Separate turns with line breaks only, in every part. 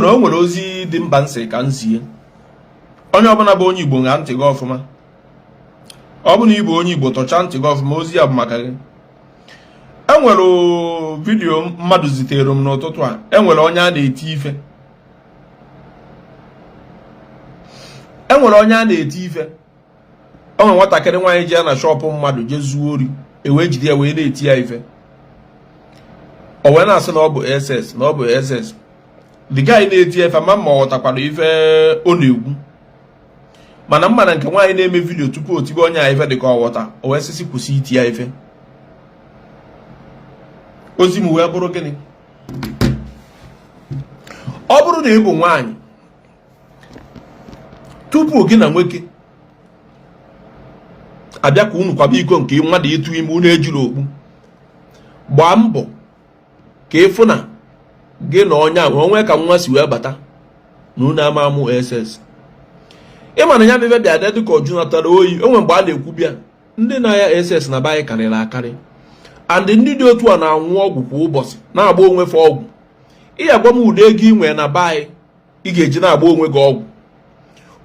na o nwere ozi dị mkpa m sị ka m zie onye ọbụla bụ onye Igbo ṅaa ntị gị ọfụma. Ọ bụ na ị bụ onye Igbo, tọchaa ntị gị ọfụma, ozi ya bụ maka gị. Enwere vidiyo mmadụ zitere m n'ụtụtụ a. Enwere onye a na-eti ife, enwere onye a na-eti ife. O nwere nwatakịrị nwaanyị jee na shọpụ mmadụ jee zuo ori, e wee jide ya wee na-eti ya ife. O wee na-asị na ọ bụ SS, na ọ bụ SS. The guy na-eti ife ma ma ọ ghọtakwara ife ọ na-ekwu, mana mma na nke nwaanyị na-eme vidiyo tupu o tibe onye a ife dị ka ọ ghọta. O wee sị sị kwụsị iti ya ife. Ozi m wee bụrụ gịnị? Ọ bụrụ na ị bụ nwaanyị, tupu gị na nwoke abịa ka unu kwaba iko nke mmadụ ịtụ ime unu ejiri okpu, gbaa mbọ ka ị fụ na gị na onye ahụ onwe ka nwa si wee bata na unu ama amụ SS. Ị ma na ya bụ ife bịa dị ka ọjụ natara oyi. Onwe mgbe a na-ekwu bịa ndị na-aya SS na be anyị karịrị akarị, and ndị dị otu a na-anwụ ọgwụ kwa ụbọchị, na-agba onwe fa ọgwụ. Ị ya-agwa m ụdị ego ị nwere na be anyị ị ga-eji na-agba onwe gị ọgwụ?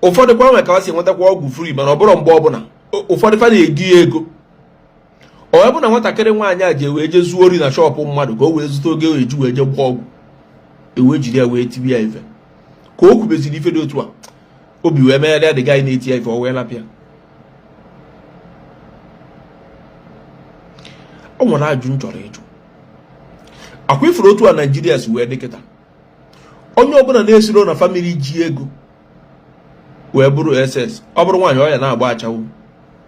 Ụfọdụ kwa nwe ka ha si enwetakwa ọgwụ free, mana ọ bụrọ mgbe ọbụla. Ụfọdụ fa na-ego ya ego. Ọ wee bụ na nwatakịrị nwaanyị a ji wee jee zuo ori na shọpụ mmadụ ka o wee zụta ego eji wee jee gbaa ọgwụ, e wee jiri ya wee tibi ya ife. Ka o kwubeziri ife dị otu a, obi wee megharịa the guy na-eti ya ife, o wee lapịa. O nwere ajụ m chọrọ ịjụ. Akwa ifuru otu a Naijiria si wee dị kịta, onye ọbụla na-esiro na family ji ego wee bụrụ SS, ọ bụrụ nwaanyị, ọ ya na-agba achawo,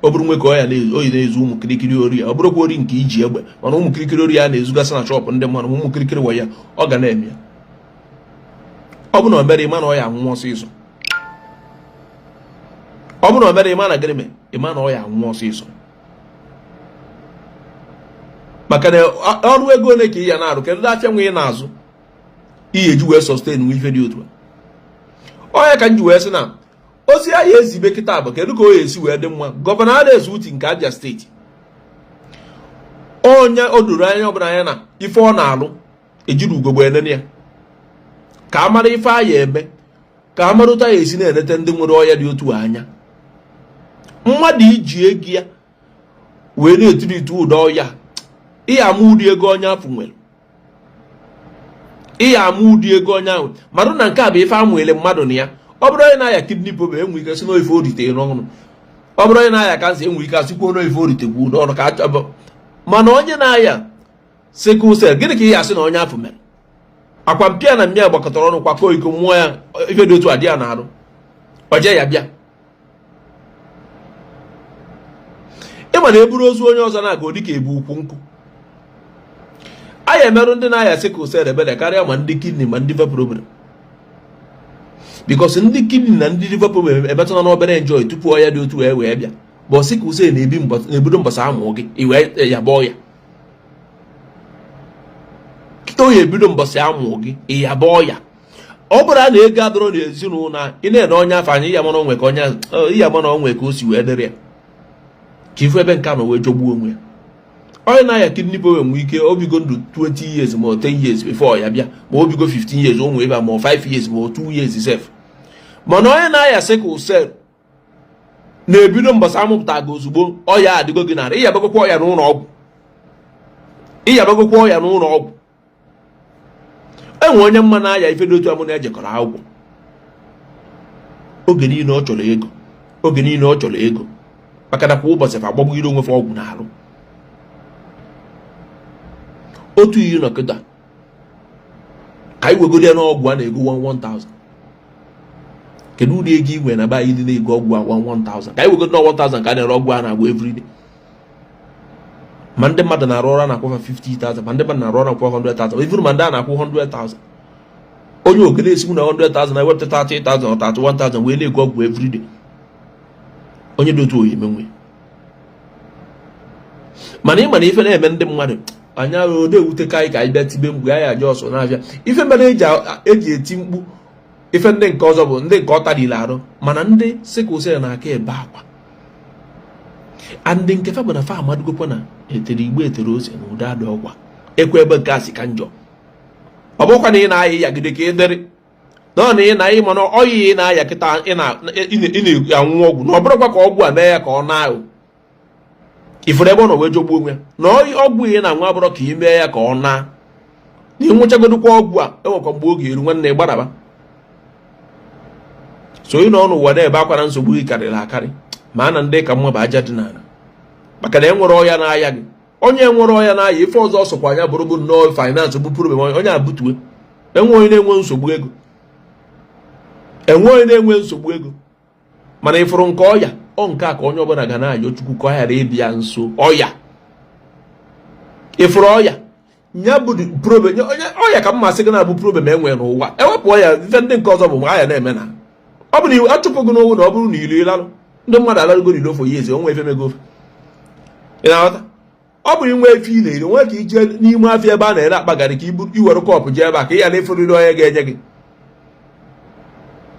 ọ bụrụ nwoke, ọ ya oyi na-ezu ụmụ kirikiri ori ya, ọ bụrụkwa ori nke iji egbe, mana ụmụ kirikiri ori ya na-ezugasị na shọpụ ndị mmadụ, ụmụ kirikiri wa ya ọ ga na-eme ya. Ọ bụ na o mere, ịma na ọ ya anwụ ọsịsọ. Ọ bụ na o mere, ịma na gịnị mee, ịma na ọ ya anwụ ọsịsọ, maka na ọrụ ego ole ka ị ya na-arụ? Kedu afịa nwe ị na-azụ ị ya-eji wee sustain nwe ife dị otu a? Ọ ya ka m ji wee sị na ozi a ya ezibe kịta bụ kedu ka ọ ya-esi wee dị mma. Gọvanọ Alex Otti nke Abia steeti, onye o doro anya ọbụla anya na ife ọ na-alụ ejiri ugogbe enene ya, ka a mara ife a ya eme, ka a mara otu a ya-esi na-enete ndị nwere ọya dị otu anya. Mmadụ iji ego ya wee na-etreat ụdị ọya, ị ya ama ụdị ego onye afụ nwere, ị ya ama ụdị ego onye ahụ marụ na nke a bụ ife amụele mmadụ na ya. Ọ bụrụ onye na-aya kidney problem, enwe ike sị na ife o rite n'ọnụ. Ọ bụrụ onye na-aya kansa, enwe ike asịkwuo na ife o ritekwu n'ọnụ ka achọbụ. Mana onye na-aya sickle cell, gịnị ka ị ya asị na onye afụ mere? Akwa mpa na mma gbakọtara ọnụ kwakọọ iko mụọ ya, ife dị otu a dị ya n'arụ, o jee ya bịa. Ị ma na eburu ozu onye ọzọ na-aga dịka ebu ukwu nkụ. A ya emerụ ndị na-aya sickle cell ebere karịa ma ndị kidney ma ndị liver problem, because ndị kidney na ndị liver problem emetụla n'obere enjoy tupu ọya dị otu wee wee bịa. But sickle cell na-ebido mbọsị amụọ gị, i wee yaba ọya. Kịta oya ebido mbọsị amụọ gị, ị yaba ọya. Ọ bụrụ na ego adọrọ n'ezinụlọ, ị na-ene onye afụ anya, ịya mana onwe ka onye ịya mana onwe ka o si wee dịrị ya, ka ifu ebe nke a nọ wee jọgbuo onwe ya. Onye na-aya kidney problem nwee ike obigo ndụ 20 years ma 10 years before ya bịa, ma obigo 15 years o nwee ebe a, ma 5 years ma 2 years sef. Mana onye na-aya sickle cell na-ebido mbọsị amụpụta gị, ozugbo ọya adịgo gị n'arụ, ịyabagokwa ọya n'ụlọ ọgwụ, ịyabagokwa ọya n'ụlọ ọgwụ. Enwe onye mma na-aya ife dị otu a mụ na-ejekọrọ akwụkwọ. Oge niile ọ chọrọ ego, oge niile ọ chọrọ ego, maka na kwa ụbọchị fa agbagbugide onwe fa ọgwụ n'arụ. Otu iyi nọ kịta ka anyị wegoro ya n'ọgwụ a na-ego 1000. Kedu ụdị ego ị nwere na be anyị dị na-ego ọgwụ a 1000? Ka anyị wegoro na 1000 ka a na-ere ọgwụ a na-agba everyday. Ma ndị mmadụ na-arụ ọrụ a na-akwụ 50,000, ma ndị mmadụ na-arụ ọrụ na-akwụ 100,000, even ma ndị a na-akwụ 100,000, onye ogene esikwu na 100,000 na-ewepụta 30,000 or 31,000 wee na-ego ọgwụ everyday. Onye dị otu oyi emenwe. Mana ị ma na ife na-eme ndị mmadụ anya na-ewute ka anyị ka anyị bịa tibe mkpu, anyị aja ọsọ na-abịa. Ife mere eji eti mkpu ife ndị nke ọzọ bụ ndị nke ọ tarila arụ, mana ndị sickle cell na-aka ebe akwa. And nke fa bụ na fa amadugokwa na etere igbo etere ose na udo adị ọkwa ekwe ebe nke a si ka njọ. Ọ bụkwa na ị na-ayị ya gide ka ị dịrị Na ọ na ị na ịma na ọya ị na-aya kịta, ị na-anwụ ọgwụ, na ọ bụrụkwa ka ọgwụ a mee ya ka ọ na-ahụ ifuru ebe ọ nọ wee jọgbuo onwe ya, na ọgwụ ị na-anwụ abụrọ ka ị mee ya ka ọ naa, na ịnwụchagodukwa ọgwụ a, enwekwa mgbe oge eru, nwanne, gbadaba. So ị nọ n'ụwa na-ebe akwa na nsogbu gị karịrị akarị, ma a na ndị ka mma bụ aja dị n'ala, maka na enwere ọya na-aya gị. Onye nwere ọya na-aya, ife ọzọ sọkwa anya bụrụ bụ nnọọ finance bụ problem onye abutue. Enwe onye na-enwe nsogbu ego, enwe onye na-enwe nsogbu ego, mana ịfụrụ nke ọya ọ nke a ka onye ọbụla ga na-ayọ Chukwu ka ọ ghara ịbịa nso. Ọya, ịfụrụ ọya ya bụ problem onye ọya ka mmasị gị na-abụ problem enwere n'ụwa. Ewepụ ọya, ife ndị nke ọzọ bụ mgbe aya na-eme na ọ bụ na achụpụ gị n'owu, na ọ bụrụ na ilu ịlalụ, ndị mmadụ alarụgo n'ilo for years, onwe ife mego ofe. Ị na-aghọta? Ọ bụrụ inwe efe ị na-eri, nwee ka ije n'ime afịa ebe a na-ere akpa garị, ka iwere cup jee ebe a ka ị ghara ịfụrịrị onye ga-enye gị.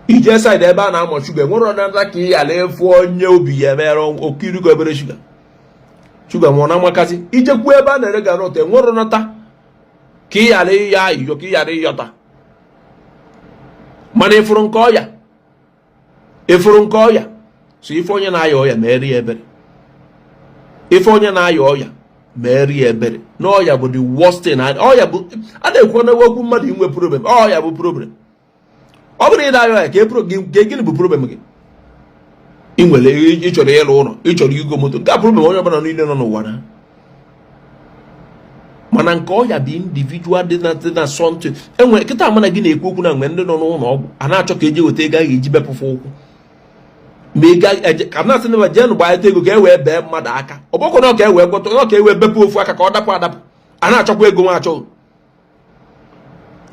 Ije side ebe a na-amọ shuga, enwere ọnata ka ị ghara ịfụ onye obi ya emere okirigo obere shuga shuga ma ọ na-amakasị. Ijekwu ebe a na-ere groundnut, enwere ọnata ka ị ghara ịyọ ayịyọ, ka ị ghara ịyọta. Mana ịfụrụ nke ọya, ịfụrụ nke ọya, so ife onye na-aya ọya, mere ya ebere. Ife onye na-aya ọya, mere ya ebere, na ọya bụ the worst thing. Ọya bụ a na-ekwu na okwu mmadụ inwe problem, ọya bụ problem. Ọ bụrụ na ị na-aya ọya, ka gịnị bụ problem gị? Ị nwere, ị chọrọ ịlụ ụlọ, ị chọrọ igo moto, nke a problem onye ọbụla niile nọ n'ụwa na. Mana nke ọya bụ individual dị na something. Enwere kịta mana gị na-ekwu okwu na mgbe ndị nọ n'ụlọ ọgwụ a na-achọ ka eji weta ego a ga-eji bepụfụ ụkwụ, ma ego ka m na-asị ndị jeenụ gbanyeta ego ka e wee bee mmadụ aka. Ọ bụkwa na ọ ka e wee gwọta, ọ ka e wee bepụ ofu aka ka ọ dapụ adapụ. A na-achọkwa ego nwa achọghị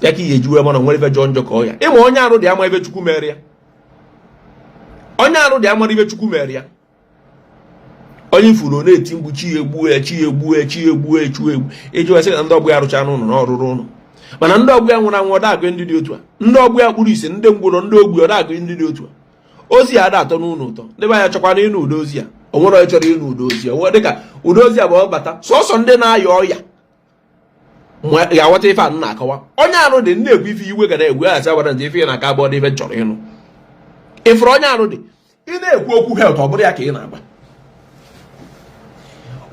ya ka ị ga-eji wee mana nwere ife jọọ njọ ka ọ ya. Ịma onye arụ dị ama ife Chukwu mere ya, onye arụ dị amara ife Chukwu mere ya. Onye ifuru na-eti mgbu, chi ya egbuo ya, chi ya egbuo ya, chi ya egbuo ya, chu egbu iji wee sị na ndị ọgbọ ya rụcha n'ụlọ na ọrụrụ ụlọ, mana ndị ọgbọ ya nwụrụ anwụ, ọ agụ ndị dị otu a, ndị ọgbọ ya kpuru isi, ndị ngwụrọ, ndị ogbi, ọ agụ ndị dị otu a. Ozi ya ada atọ n'ụlọ ụtọ. Ndị be anya chọkwana ịnụ ụdị ozi ya. O nwere onye chọrọ ịnụ ụdị ozi ya dịka ụdị ozi ya bụ ọbata sọsọ ndị na-aya ọya ga-aghọta ife a na-akọwa. Onye arụ dị na-ekwu ife iwe ga na-egwu ya, asị nje ife ị na-aka abụọ dị ife chọrọ ịnụ. Ịfụrụ onye arụ dị, ị na-ekwu okwu health, ọ bụrụ ya ka ị na-agba.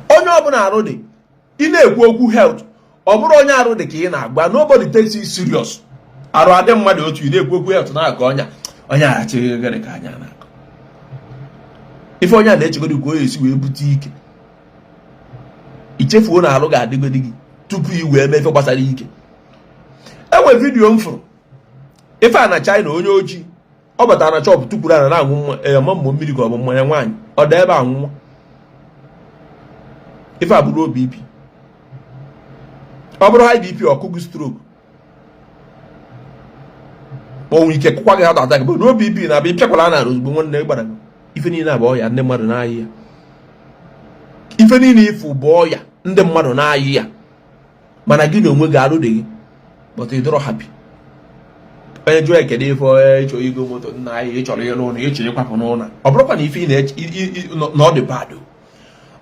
Onye ọbụla arụ dị, ị na-ekwu okwu health, ọ bụrụ onye arụ dị ka ị na-agba. Nobody takes it serious. Arụ adị mmadụ otu, ị na-ekwu okwu health na-akọ ọnya onye achịghị gịnị ka anya na-akọ ife. Onye a na-echegodi ka o esi wee bute ike, ichefuo na arụ ga-adịgodi gị tupu ị wee mee ife gbasara ike. Enwe video m fụrụ ife a na China. Onye ojii ọ batara na shop, tukwuru ana na-aṅụ ama mmụ mmiri ka ọ bụ mmanya nwaanyị. Ọ dị ebe a nwụọ. Ife a bụrụ BP, ọ bụrụ high BP, ọkụgụ stroke, ma ọ nwere ike kụkwa gị heart attack. Bụ low BP na-abịa ịpịakwala na ozugbo, nwanne, gbara gị. Ife niile abụ ọya ndị mmadụ na-ayị ya. Ife niile ifu bụ ọya ndị mmadụ na-ayị ya, mana gị na onwe gị, arụ dị gị, but ị dọrọ happy. Onye jụọ ekele ife onye ịchọ igo moto, nna anyị, ị chọrọ ịrụ ụlọ, ị chọrọ ịkwapụ n'ụlọ, ọ bụrụkwa na ife ị na-eche na ọ dị bad,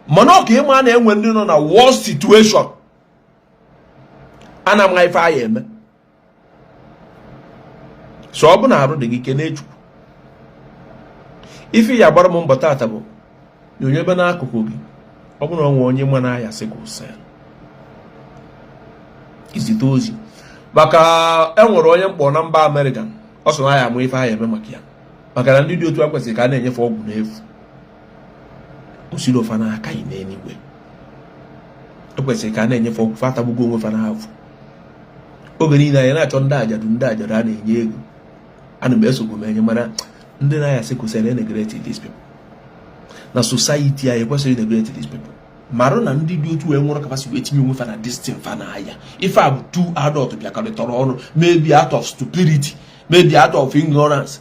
mana ọ ka ịma na-enwe ndị nọ na worst situation a na-ama ife aya eme. So ọ bụ na arụ dị gị, kene Chukwu. Ife ya agbara m mbọ tata bụ na onye ebe n'akụkụ gị, ọ bụrụ na ọ nwe onye ma na-aya sickle cell, izite ozi, maka enwere onye mkpọ na mba Amerịka, ọ sị na ya amụ ife aya eme maka ya, maka na ndị dị otu a kwesịrị ka a na-enyefe ọgwụ n'efu. Osiri ofa n'aka yi n'eluigwe, ekwesịrị ka a na-enyefe ọgwụ. Fa atagbugo onwe fa n'afọ oge niile. Anyị na-achọ ndị ajadu, ndị ajadu a na-enye ego, ana m esogbu m enye, mana ndị na-aya sickle cell, neglect these people na society. Anyị ekwesịrị neglect these people. Marụ na ndị dị otu wee nwụrụ ka fa si wee tinye onwe fa na this thing fa na-aya. Ife a bụ two adult bịakọrịtara ọnụ, maybe out of stupidity, maybe out of ignorance,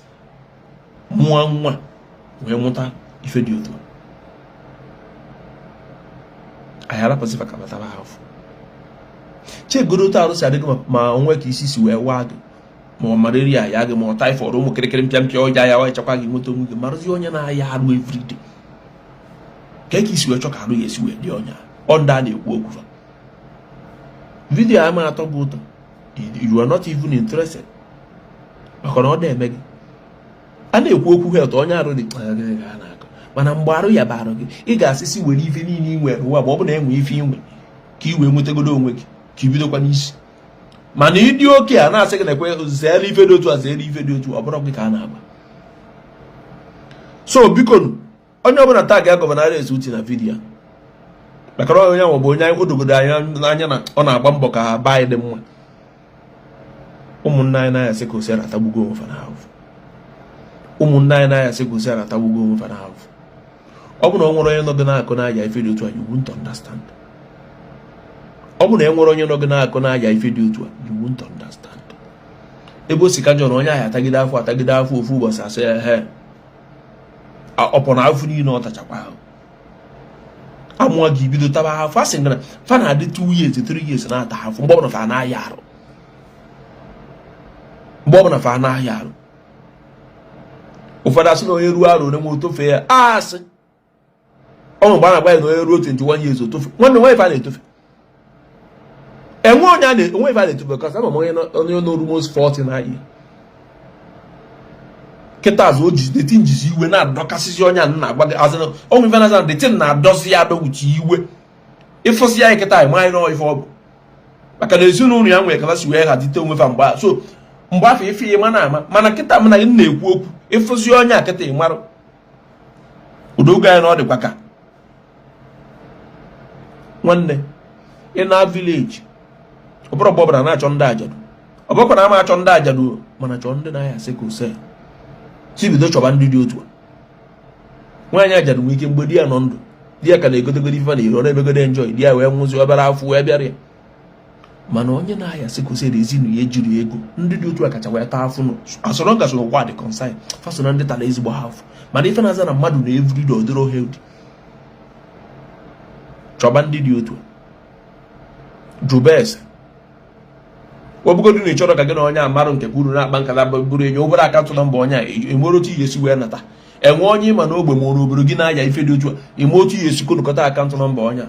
mụọ nwa wee mụta ife dị otu anyị arapụsị fa ka batara ha afọ. Chegoro otu arụ si adị gị, ma onwe ka isi si wee waa gị, ma ọ malaria ya gị, ma ọ typhoid, ụmụ kịrịkịrị mpịampịa ọja ya wee chekwa gị nweta onwe gị. Marụzi onye na-aya arụ everyday, ka ka isi wee chọ ka arụ ya esi wee dị ọnya. Ọ ndị a na-ekwu okwu fa video ama atọ gị ụtọ. You are not even interested. Maka na ọ na-eme gị a na-ekwu okwu health, onye arụ dị na-akọ, mana mgbe arụ ya bara gị, ị ga-asị si were ife niile ị nwere ụwa, ma ọ bụ na enwe ife inwe ka ị wee nwetagodo onwe gị, ka i bidokwa n'isi. Mana ịdị oke a na-asị gị na-ekwe, zeere ife dị otu a, zeere ife dị otu, ọ bụrụ gị ka a na-agba. So biko, onye ọbụla taa ga Governor Alex Otti na video, maka na onye ahụ bụ onye o dogodo anya n'anya na ọ na-agba mbọ ka be anyị dị mma. Ụmụnne anyị na-aya sickle cell atagbugo onwe fa n'ahụhụ. Ụmụnne anyị na-aya sickle cell atagbugo onwe fa n'ahụhụ. Ọ bụ na ọ nwere onye nọ gị na-akụ na-aya ife dị otu a, you won't understand. Ọ bụ na e nwere onye nọ gị na-akụ na-aya ife dị otu a, you won't understand. Ebe o si ka njọ na onye ahụ atagide afọ, atagide afọ, ofu ụbọchị asị ya he ọpọ na afọ niile ọ tachakwa ahụ, amụọ gị, bido taba afọ. Asị na fa na-adị 2 years, 3 years na-ata afọ, mgbe ọbụla fa na-aya arụ, mgbe ọbụla fa na-aya arụ. Ụfọdụ asị na onye ruo arụ onye nwe otofe ya, asị ọ mgbe a na-agba ya na onye ruo 21 years otofe. Nwanne, nwe ife a na-etofe, enwe onye a na-enwe ife a na-etofe, because ama m onye onye nọ almost 40 na ahịa kịta azụ o ji detin jizi iwe na-adọkasịzi onye a na-agba gị azụ ọnwụ ife na-aza detin na-adọzi ya adọwuchi iwe. Ịfụsị ya kịta, ịma anyị nọ ife ọ bụ maka na ezinụlọ ya nwere kala si wee hazite onwe fa mgbe a. So mgbe afọ ife ịma na ama, mana kịta m na gị na-ekwu okwu, ịfụzi onye a kịta, ịmarụ udogo anyị na ọ dịkwa ka nwanne ị na village. Ọ bụrụ mgbe ọbụla na-achọ ndị ajadu, ọ bụrụkwa na ama achọ ndị ajadu, mana chọọ ndị na-aya sickle cell, si bido chọba ndị dị otu a. Nwaanyị ajadu nwere ike, mgbe di ya nọ ndụ, di ya ka na-egotegoro ife na iro, na-emegodo enjoy, di ya wee nwụzi, obere afọ wee bịara ya. Mana onye na-aya sickle cell, ezinụlọ ya ejiri ego, ndị dị otu a kacha wee taa afụ nụ. Asọrọ gasị ụwa dị concern faso na ndị tara ezigbo afụ. Mana ife na-aza na mmadụ na everyday ọdịrọ healthy, chọba ndị dị otu a, jụba ese. Ọ bụgodu na ị chọrọ ka gị na onye amarụ nke kwuru na-akpa nkata, bụrụ enyi, obere account number onye a, enwere otu ihe esi wee nata. Enwe onye ịma na ogbe ma n'obodo gị na-aya ife dị otu a, ime otu ihe esi konukọta account number onye a.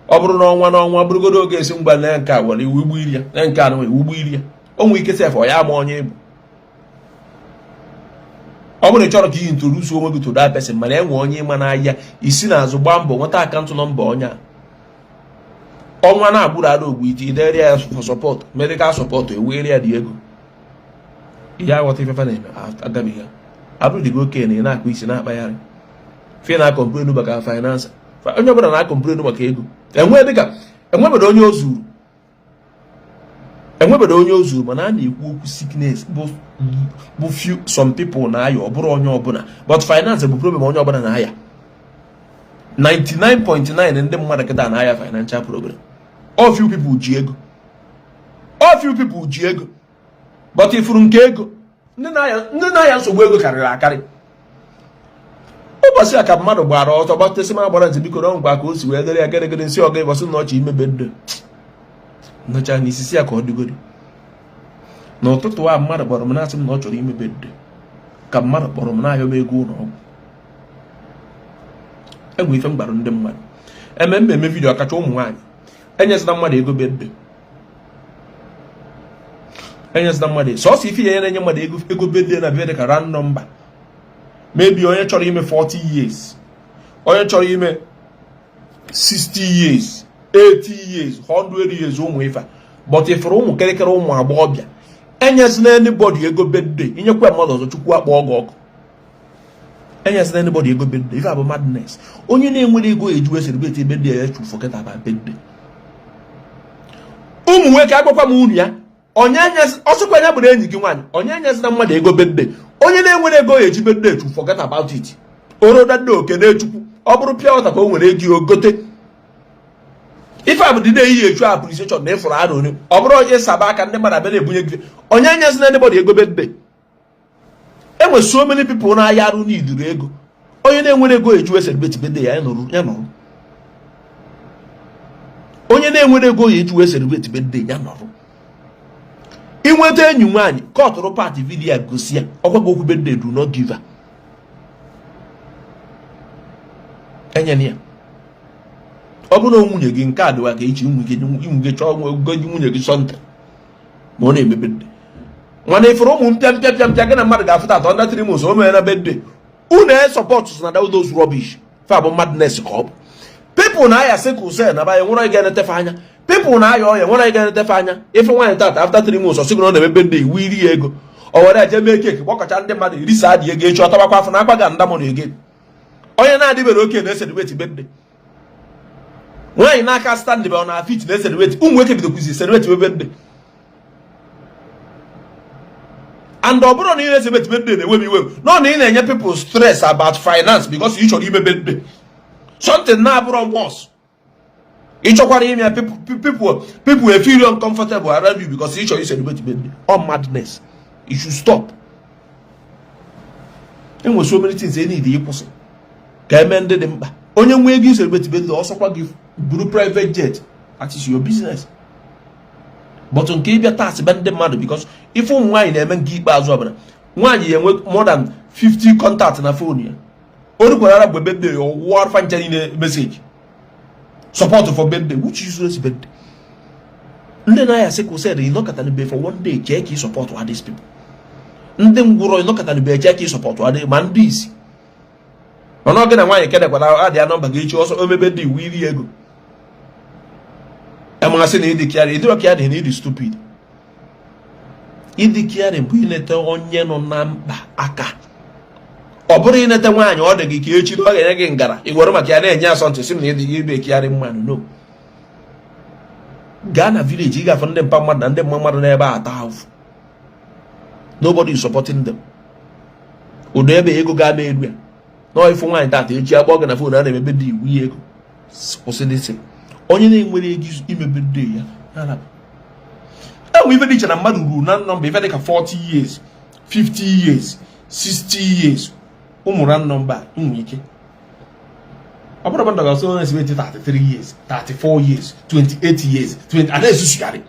Ọ bụrụ n'ọnwa n'ọnwa, bụrụgodo oge esi ngwa na nke a were iwu igbu iri ya na nke a na iwu gbu iri ya, o nwere ike sef ọ ya ama onye ịbụ. Ọ bụrụ na ị chọrọ ka ị introduce onwe gị to that person, mana enwe onye ịma n'ahịa, isi n'azụ gbaa mbọ nweta account number onye a. Ọnwa na-agbụrụ ara ogbu ite idere ya for support, medical support, ewere ya dị ego ihe aghọta ifefe na-eme agabiga abụrụ dịgo oke na ị na-akpa isi na-akpagharị fe na-a complain maka finance. Onye ọbụla na-a complain maka ego, enwe dịka enwebedo onye o zuru, enwebedo onye o zuru. Mana a na-ekwu okwu sickness bụ few, some people na-aya, ọ bụrụ onye ọbụla, but finance bụ problem onye ọbụla na-aya. 99.9 ndị mmadụ kịta na-aya financial problem. All few people ji ego, all few people ji ego, but ifuru nke ego, ndị na-aya nsogbu ego karịrị akarị. Ụbọchị a ka mmadụ gbara ọtọ gbatesị m agbara ntị, biko, na ngwa ka o si wee dere ya gịrịgịrị nsị ọga ịbọsị na ọchị imebe ndụ nọcha n'isisi ya ka ọ dịgodi. N'ụtụtụ a, mmadụ kpọrọ m na-asị m na ọ chọrọ imebe ndụ, ka mmadụ kpọrọ m na-ayọ m ego ụlọ ọgwụ. Enwe ife m gbara ndị mmadụ eme mba eme video, ọkacha ụmụ nwaanyị: enyezina mmadụ ego birthday, enyezina mmadụ sọsọ ife ya na-enye mmadụ ego ego birthday na birthday ka round number. Maybe onye chọrọ ime 40 years, onye chọrọ ime 60 years, 80 years, 100 years, ụmụ ife. But ifuru ụmụ kịrịkịrị, ụmụ agbọghọbịa, enyezina anybody ego birthday. Inyekwa mmadụ ọzọ, Chukwu akpọ ọgụ ọkụ. Enyezina anybody ego birthday. Ife abụ madness. Onye na-enwere ego eji wee celebrate birthday ya chu, forget about birthday. Ụmụ nwoke, agbakwa m unu ya, onye ọsọkwa ya bụrụ enyi gị nwaanyị, onye enyezina mmadụ ego birthday. Onye na-enwere ego eji birthday chu, forget about it. Oroda okene Chukwu. Ọ bụrụ pure water ka o nwere ego ogote. Ife a bụ dị na-eyi echu appreciation na ịfụrụ arụ onye ọ bụrụ onye saba aka ndị mmadụ abịa na-ebunye gị. Onye enyezina anybody ego birthday. Enwe so many people na-aya arụ n'iduru ego. Onye na-enwere ego eju celebrate birthday ya, nọrọ ya nọrọ. Onye na-enwere ego ya eju celebrate birthday ya nọrọ. Inweta enyi nwaanyị kọtụrụ party video gosi ya, ọgwa gị okwu birthday, do not give her. Enyena ya. Ọ bụrụ na nwunye gị nke a dịwa ka echi nwunye gị chọọ goji nwunye gị sọnte ma ọ na-eme birthday. Mana ifuru ụmụ mpịa mpịa mpịa mpịa gị na mmadụ ga-afụta atọ under 3 months, o mere na birthday, unu e support na those rubbish. Fa bụ madness ka ọ bụ. People na-aya sickle cell na banye nwere ga enetefe anya. People na-aya ọya nwere ga enetefe anya. Ife nwaanyị tata, after 3 months, ọ sị gị na ọ na-eme birthday, wiri ya ego, o were eje mee cake, gbakọcha ndị mmadụ, irisa dị ego. Echi ọ tabakwa afọ na akpa ga ndamọ na ege. Onye na-adịbere oke na-e celebrate birthday, nwaanyị n'aka stand ọ na fit na-e celebrate. Ụmụ nwoke bidokwuzi celebrate birthday. And ọ bụrụ na ị na-e celebrate birthday na-ewe m iwe nọ na ị na-enye people stress about finance because ị chọrọ ime birthday, something na-abụrọ must. Ị chọkwara ime, people feel uncomfortable around you because ị chọrọ i celebrate birthday. All madness, you should stop. Enwere so many things e need ịkwụsị ka eme ndị dị mkpa. Onye nwee ego i celebrate birthday, ọsọkwa gị buru private jet, that is your business. But nke ịbịa tax be ndị mmadụ, because ife ụmụ nwaanyị na-eme nke ikpeazụ ọbụla, nwaanyị ya enwe more than 50 contact na phone ya. O rukwara ara mgbe birthday ya, ọwụwa alfa ncha niile message support for birthday, which useless birthday. Ndị na-aya sickle cell, ịnọkọta be for one day chee ka ị support ha. These people, ndị ngwụrọ, ịnọkọta be chee ka ị support ha, ma ndị isi. Mana ọ gị na nwaanyị kedekwara adị ya nọmba gị, echi ọsọ omebe dị iwu iri ego amasị na ịdị caring. Ịdịrọ caring na ịdị stupid. Ịdị caring bụ ileta onye nọ na mkpa aka. Ọ bụrụ ileta nwaanyị, ọ dị gị ka echi na ọ ga-enye gị ngara, ị were maka ya na-enye asọntị sị m na ịdị ibe caring mmadụ. No, gaa na village, ị ga-afụ ndị mpa mmadụ na ndị mma mmadụ n'ebe a ata ahụfụ. Nobody is supporting them. Ụdọ ebe ego ga na-eru ya nọọ. Ifu nwaanyị tata, echi akpọ gị na phone, a na-emebe dị iwu ya ego. Kwụsị dịsị. Onye na-enwere ego imebe dị ya na-arapụ. Enwe ife dị iche na mmadụ ruru na nọmba ife dị ka 40 years, 50 years, 60 years. Ụmụ na nọmba nwere ike ọ bụrụ mmadụ ga-asị onye esi 33 years, 34 years, 28 years, 20, a na-esusugharị.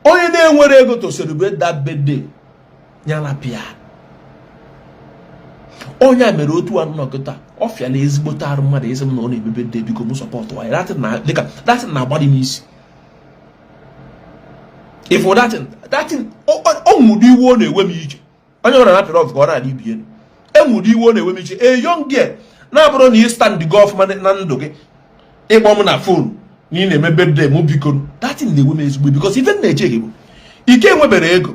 Onye na-enwere ego to celebrate that birthday, nyala pịa. Onye a mere otu a nnọkịta ọ fịala ezigbote arụ mmadụ ezi m na ọ na-eme birthday, biko m support ya. Dịka datin na-agbadi m isi. Ifụ datin ọ nwụrụ iwe, ọ na-ewe m iche. Onye ọbụla na-apịrị ọf ka ọ na-adị ibi elu. Enwere iwe, ọ na-ewe m iche. A young girl na-abụrụ na ị stand go ọfụma na ndụ gị, ịkpọ m na phone na ị na-eme birthday mụ biko, datin na-ewe m ezigbo, because ife m na-eche gị bụ ike enwebere ego.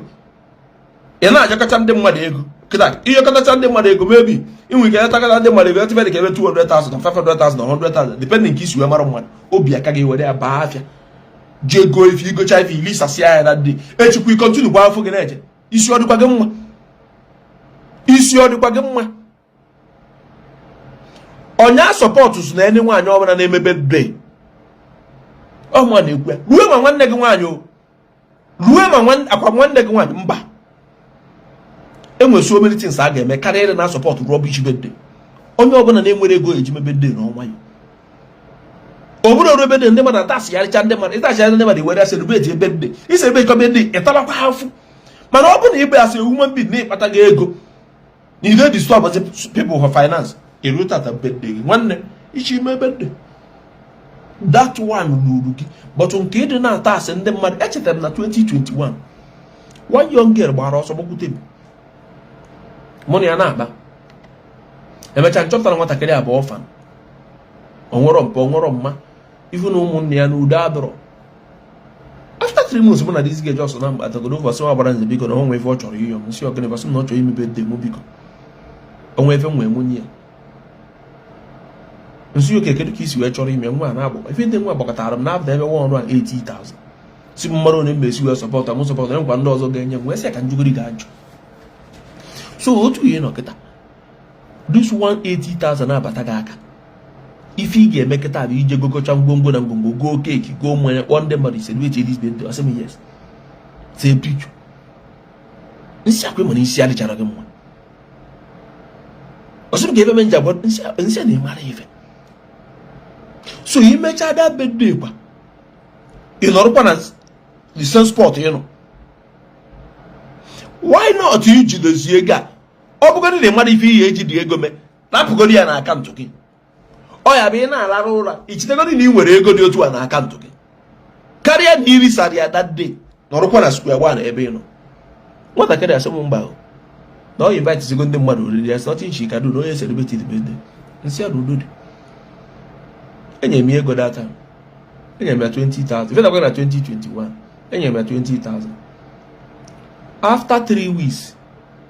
Ị na-ajakọcha ndị mmadụ ego kịta, ihe kọtacha ndị mmadụ ego, mebi inwe ike etakọta ndị mmadụ ego etife dị ka ebe 200,000, 500,000, 100,000, depending nke isi wee mara mmadụ. Obi aka gị were ya baa afịa, jee goo ife, igocha ife, ilisasịa ya na ndị echikwa. I continue gwa afọ gị na-eje. Isi ọ dịkwa gị mma? Isi ọ dịkwa gị mma? Onye support so na ene nwaanyị ọbụla na-eme birthday ọnwa na-ekwu ya ruo ma nwanne gị nwaanyị o ruo ma akwa nwanne gị nwaanyị mba. Enwere so many things a ga-eme karịa ịrị na support rubbish birthday. Onye ọbụla na-enwere ego eji mebe birthday n'ọnwa ya, ọ bụrụ oru birthday, ndị mmadụ atasịgharịcha ndị mmadụ, ịtasịgharị ndị mmadụ, were celebrate birthday, i celebrate kwa birthday, ịtabakwa afụ. Mana ọ bụrụ na ịbụ asị human being na ịkpata gị ego na ide disturb people for finance, eru tata birthday gị, nwanne, ichi ime birthday, that one ruru gị. But nke ịdị na-ata asị ndị mmadụ, echetara m na 2021, one young girl gbara ọsọ gbakwute m, mụ na ya na-akpa. Emechaa nchọpụtara nwatakịrị a bụ orphan. Onwero mpa, onwero mma, ifu na ụmụnne ya n'udo adọrọ. After 3 months, mụ na this girl just na atagodo over sị gbara nze, biko, na onwe ife ọ chọrọ iyo m. Nsị ọgịnị? Basị m na ọ chọrọ ime birthday mụ, biko, onwe ife nwee nwunye ya. Nsị oke, kedu ka isi wee chọrọ ime? Nwa na-agbakọ ife ndị nwa gbakọtara m na-apụta ebe 180,000. Si m mmadụ onye mmesi wee support m, support nkwa ndị ọzọ ga-enye m. Wee sị ka njugori ga-ajụ. So otu ihe nọ kịta, this 180,000 abata gị aka, ife ị ga-eme kịta bụ ije gogocha ngwongwo na ngwongwo, goo cake, goo mmanya, kpọọ ndị mmadụ, celebrate this birthday. Ọsị m yes, see picture. Nsị akwa mana isi adịchara gị mma. Ọsị m ka ebe m nji agwa nsị a na-emara ife. So imechaa that birthday kwa, ị nọrọkwa na the same spot ị nọ. Why not ijidozie ego a? Ọ bụgodị na ị mara ife ihe eji dị ego mee, napụgodi ya na akaụntụ gị. Ọ ya bụ ị na-alarụ ụra, ichitegodi na ị nwere ego dị otu a na akaụntụ gị, karịa na irisara ya that day, nọrọkwa na square one ebe ị nọ. Nwatakịrị asị m mba, na ọ invite zigo ndị mmadụ oriri, there's nothing she can do, na onye celebrate the birthday. M sị ya na udo dị. Enyere m ya ego that time, enyere m ya 20,000. Ife na 2021, enyere m ya 20,000. After 3 weeks,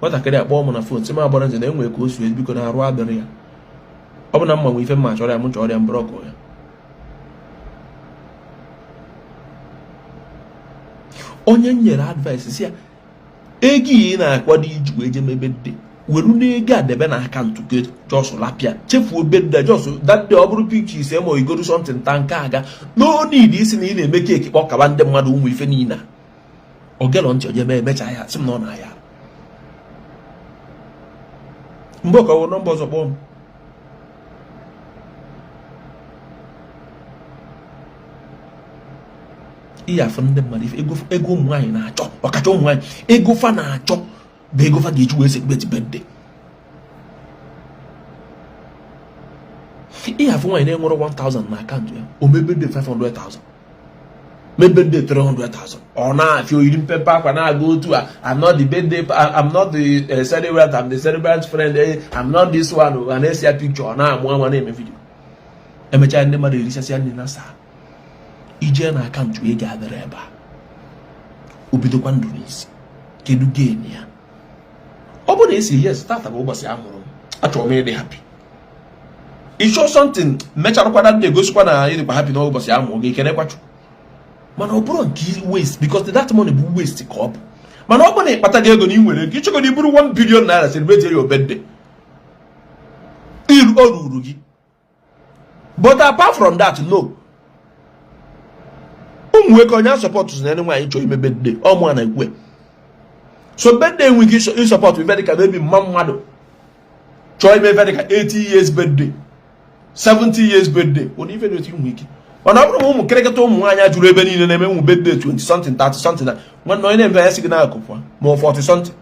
nwatakịrị akpọọ m na phone, sị m agbara nze na enwere ka o si biko na arụ adịrị ya, ọ bụ na mma nwe ife mma chọrọ ya, m chọrọ ya, m block ya. Onye m nyere advice si ya, ego ị na-akwado iji wee je mebe birthday, were n'ego a debe na akaụntụ gị, just lapịa, chefuo birthday, just that day ọ bụrụ picture ise ma igoru something ta nke aga. No need isi na ị na-eme cake kpọkaba ndị mmadụ, ụmụ ife niile a. Ọ gelọ ntị, oje mee, emecha ya, sị m na ọ na-aya. Mgbe ọ ka wụ nọmba ọzọ kpọọ m, ihe afụ ndị mmadụ ife ego ụmụ nwaanyị na-achọ, ọkacha ụmụ nwaanyị, ego fa na-achọ bụ ego fa ga-eji wee celebrate birthday. Ihe afụ nwaanyị na-enwere 1000 na akaụntụ ya, o mee birthday 500,000, mee birthday 300,000, ọ na-afịa oyiri mpempe akwa na-aga otu a. I'm not the birthday, I'm not the celebrant, I'm the celebrant friend, I'm not this one. A na-esi ya picture, ọ na-amụ ama, na-eme video. Emechaa, ndị mmadụ erisasịa nri na saa, ijee na akaụntụ, ego adịrị ebe a, o bidokwa ndụ n'isi. Kedu gain ya? Ọ bụrụ na esi yes, tata bụ ụbọchị a mụrụ m, achọrọ m ịdị happy, ịchọ something mecharakwa na egosikwa na ịdịkwa happy n'ụbọchị a mụrụ gị, kenekwa Chukwu. Mana ọ bụrụ nke waste, because that money bụ waste ka ọ bụ. Mana ọ bụrụ na ịkpata gị ego na ị nwere ego, ịchọgoro iburu 1 billion naira celebrate your birthday, o ruru gị. But apart from that, no. Ụmụ nwoke, onye support na nwaanyị chọrọ ime birthday, ọmụ na ekwe so birthday enwe ike ịsupport ife dịka maybe mma mmadụ chọọ ime ife dịka 80 years birthday, 70 years birthday, ụdị ife dị otu inwe ike. Mana ọ bụrụ ma ụmụ kịrịkịta ụmụ nwaanyị juru ebe niile na-eme ụmụ birthday 20 something, 30 something, na nwanne onye na-eme ya sị gị na-akụpụ ma ọ 40 something,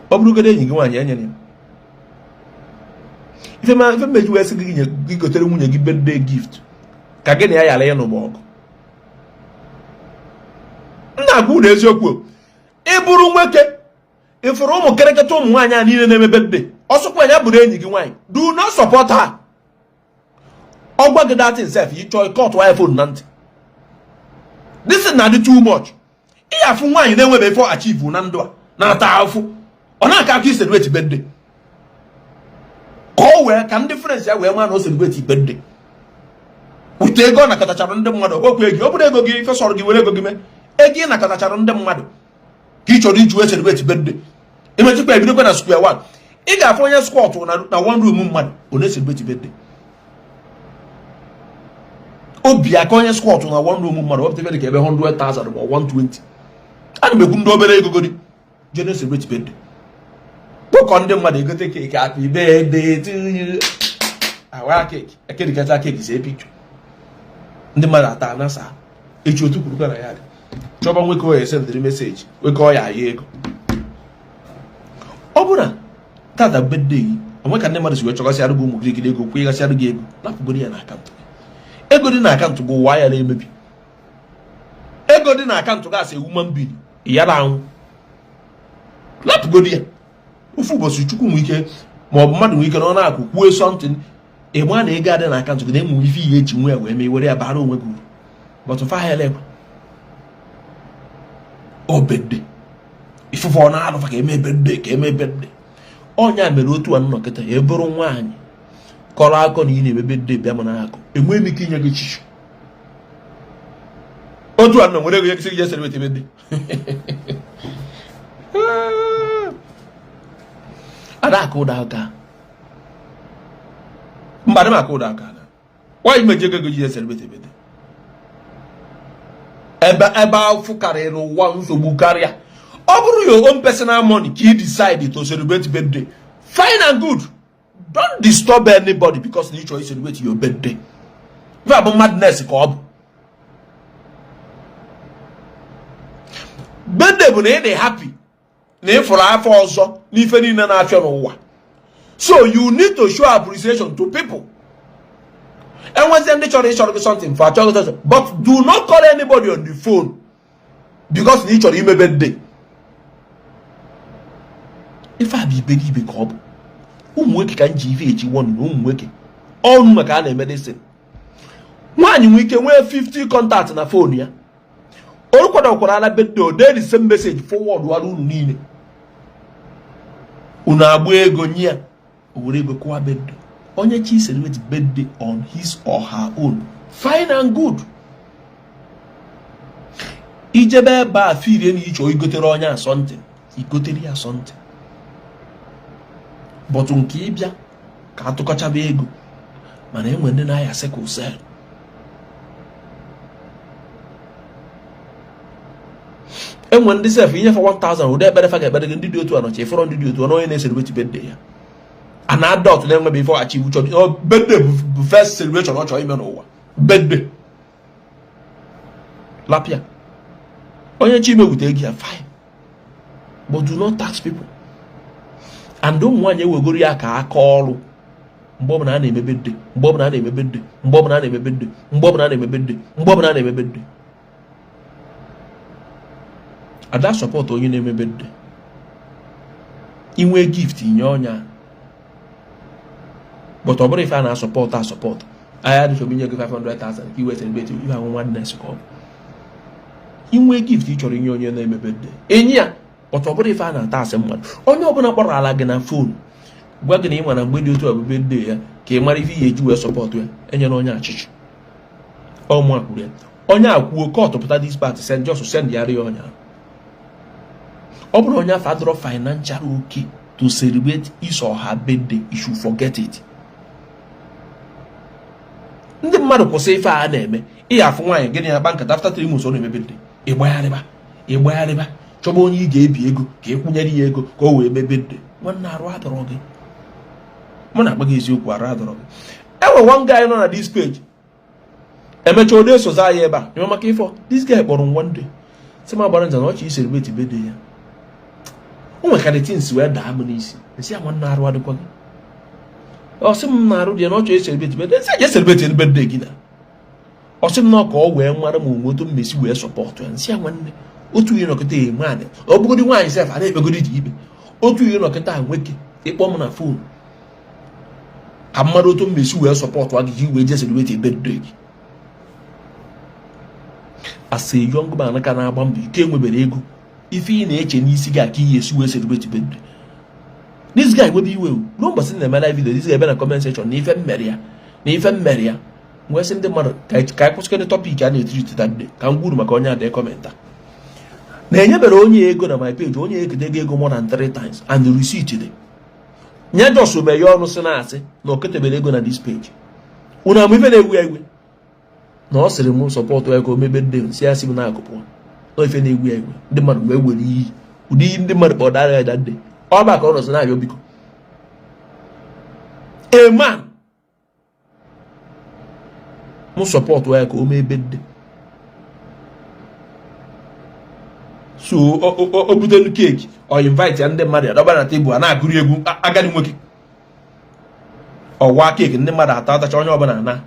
ọ bụrụgodo enyi gị nwaanyị, enyere ya ife ma ife mmeji wee sị gị nye gị gotere nwunye gị birthday gift ka gị na ya ghara ịnụ ọgụ. M na-agwa unu eziokwu, ị bụrụ nwoke, ịfụrụ ụmụ kịrịkịta ụmụ nwaanyị a niile na-eme birthday, ọsọkwa ya bụrụ enyi gị nwaanyị, do not support her. Ọ gwa gị that thing sef, ị chọọ cut wire phone na ntị. This is na-adị too much. Ị afụ nwaanyị na-enwebe ife achieve na ndụ a, na-ata afụ, ọ na-aka aka celebrate birthday ka ọ wee ka ndị friends ya wee ma na o celebrate birthday wute ego ọ nakọtachara ndị mmadụ. Okwu ego, ọ bụrụ ego gị, ife sọrọ gị were ego gị mee. Ego ị nakọtachara ndị mmadụ ka ị chọrọ iji wee celebrate birthday, emechikwa ebidokwa na square one. Ị ga-afụ onye squat na one room mmadụ, ọ na-celebrate birthday. Obi aka onye squat na one room mmadụ wepụta ebe dị ka ebe 100,000 ma 120, ana m ekwu ndị obere ego godi, jee na-celebrate birthday, kpọkọ ndị mmadụ, egote cake, happy birthday to you, awa cake, ekerikacha cake, see picture, ndị mmadụ ata anasa. Echi otu kwurukwa na ya dị chọba nwoke ọ ya esendịrị message, nwoke ọ ya aya ego. Ọ bụrụ na tata birthday gị, onwe ka ndị mmadụ si wee chọgasịarụ gị ụmụ kirikiri ego, kwụnyegasịarụ gị ego, napụgoro ya na akaụntụ gị. Ego dị na akaụntụ gị, ụwa ya na-emebi. Ego dị na akaụntụ gị asị human being ya na anwụ, lapụgoro ya. Ofu ụbọchị, Chukwu nwee ike, ma ọ bụ mmadụ nwee ike na ọ na-akụ kwuo something, ị maa na ego adị na akaụntụ gị na-enwe ife ihe eji nwe ya wee mee, were ya bara onwe gị uru. But fa ha elekwa o birthday ifufe ọ na-alụfa ka eme birthday, ka eme birthday. Ọnya mere otu a nnọkịta ya bụrụ nwaanyị kọrọ akọ na ị na-eme birthday, bịa m n'akụ, enweghị m ike inye gị chichu. Otu a nọ nwere ego ya gị je celebrate birthday, ada aka ụda aka mba, adị m aka ụda aka na nwaanyị meji ego ji celebrate birthday. Ebe afụ karịrị ụwa, nsogbu karịa. Ọ bụrụ your own personal money ka ị decide to celebrate birthday, fine and good. Don't disturb anybody because na ị chọrọ celebrate your birthday. Ife a bụ madness ka ọ bụ. Birthday bụ na ị dị happy na ị fụrụ afọ ọzọ n'ife niile na-afịa n'ụwa, so you need to show appreciation to people. Enwezie ndị chọrọ ịchọrọ gị something for achọrọ gị something, but do not call anybody on the phone because na ị chọrọ ime birthday. Ife a bụ iberibe ka ọ bụ. Ụmụ nwoke ka m ji ife echi wọnụ na ụmụ nwoke ọnụ maka a na-eme dịsị. Nwaanyị nwee ike nwee 50 contact na phone ya, o kwadokwara ala birthday, o dee the same message forward wara unu niile, unu agba ego nye ya, o were ego kụwa birthday. Onye chi celebrate birthday on his or her own, fine and good. Ijebe ebe a firie na ịchọ igotere onye a something, igotere ya something, but nke ịbịa ka atụkọchaba ego, mana enwe ndị na-aya sickle cell. Enwe ndị sef inyefe 1000 ụdị ekpere fa ga-ekpere gị. Ndị dị otu a nọcha ịfọrọ ndị dị otu a na onye na-ecelebrate birthday ya, an adult na-enwebe ife achieve chọrọ birthday bụ first celebration ọ chọrọ ime n'ụwa, birthday lapịa. Onye chi imewute ego ya, fine, but do not tax people. And ụmụ nwaanyị ewegoro ya ka aka ọrụ. Mgbe ọbụla a na-eme birthday, mgbe ọbụla a na-eme birthday, mgbe ọbụla a na-eme birthday, mgbe ọbụla a na-eme birthday, mgbe ọbụla a na-eme birthday, ada support onye na-eme birthday. Inwe gift nye ọnya, but ọ bụrụ ife a na-asupport asupport anyị adịchọbụ inye gị 500,000 ka i wee celebrate ife ahụ. Nwanne ka ọ bụ inwe gift ị chọrọ inye onye na-eme birthday, enyi ya, but ọ bụrụ ife a na-ata asị mmadụ. Onye ọbụla kpọrọ ala gị na phone gwa gị na ị mara mgbe dị otu a bụ birthday ya, ka ị mara ife ihe eji wee support ya, enyere onye achịchị ọmụ akwuru ya. Onye akwuo kọtụ pụta this part, send, just send ya rịọ onye ahụ. Ọ bụrụ onye afọ adọrọ financial okay to celebrate his or her birthday, you should forget it. Ndị mmadụ kwụsị ife a na-eme. Ị afụ nwaanyị gịnị ya kpa nkata, after 3 months ọ na-eme birthday, ịgbagharịba ịgbagharịba chọba onye ị ga-ebi ego ka ị kwụnyere ya ego ka o wee mee birthday. Nwanne, arụ adọrọ gị. Mụ na-agba gị eziokwu, arụ adọrọ gị. Enwe one guy nọ na this page, emechaa ode esoza ya ebe a nyere maka ifo. This guy kpọrọ m one day, sị m agbara nza na ọchị celebrate birthday ya. O nwekarị things wee daa m n'isi. Nsị ya, nwanne, arụ adịkwa gị? Ọ sị m na arụ dị ya, na ọ chọrọ celebrate birthday. Nsị ya, celebrate birthday gị na. Ọ sị m na ka ọ wee mara ma onwe otu mmesi wee support ya. Nsị ya, nwanne, otu ihe nọkịta eme anị ọ bụgodi nwaanyị sef a na-ekpegodi dị ikpe. Otu ihe nọkịta nwoke ịkpọ m na phone ka mmadụ otu mmesi wee support gị ji wee jee celebrate birthday gị. As a young man ka na-agba mbọ ike, enwebere ego, ife ị na-eche n'isi gị aka iyi esi wee celebrate birthday. This guy webe iwe ruo mbọsị na-eme live video. This guy bịa na comment section na ife mmere ya, na ife mmere ya. Wee sị ndị mmadụ ka anyị kwụsịkene topic a na-etiri that day, ka m gwuru maka onye adị comment a na-enyebere onye ego na my page. Onye ekete ego more than three times and the receipt dị nye. Just meghe ọnụ si na-asị na o ketebere ego na this page. Unu ama ife na-ewu ya iwe na ọ sịrị m support ya ka o mebe ndị nsị ya si m na-akụpụ na ife na-ewu ya iwe. Ndị mmadụ wee were iyi ụdị iyi ndị mmadụ kpọrọ dara ya dade ọ ba ka ọ nọsị na-arịọ biko. A man m support ya ka o mee birthday, so o butelu cake, ọ invite ya ndị mmadụ, ya dọba na table, a na-agụri egwu. Agadi nwoke ọwa cake, ndị mmadụ ata atacha, onye ọbụla na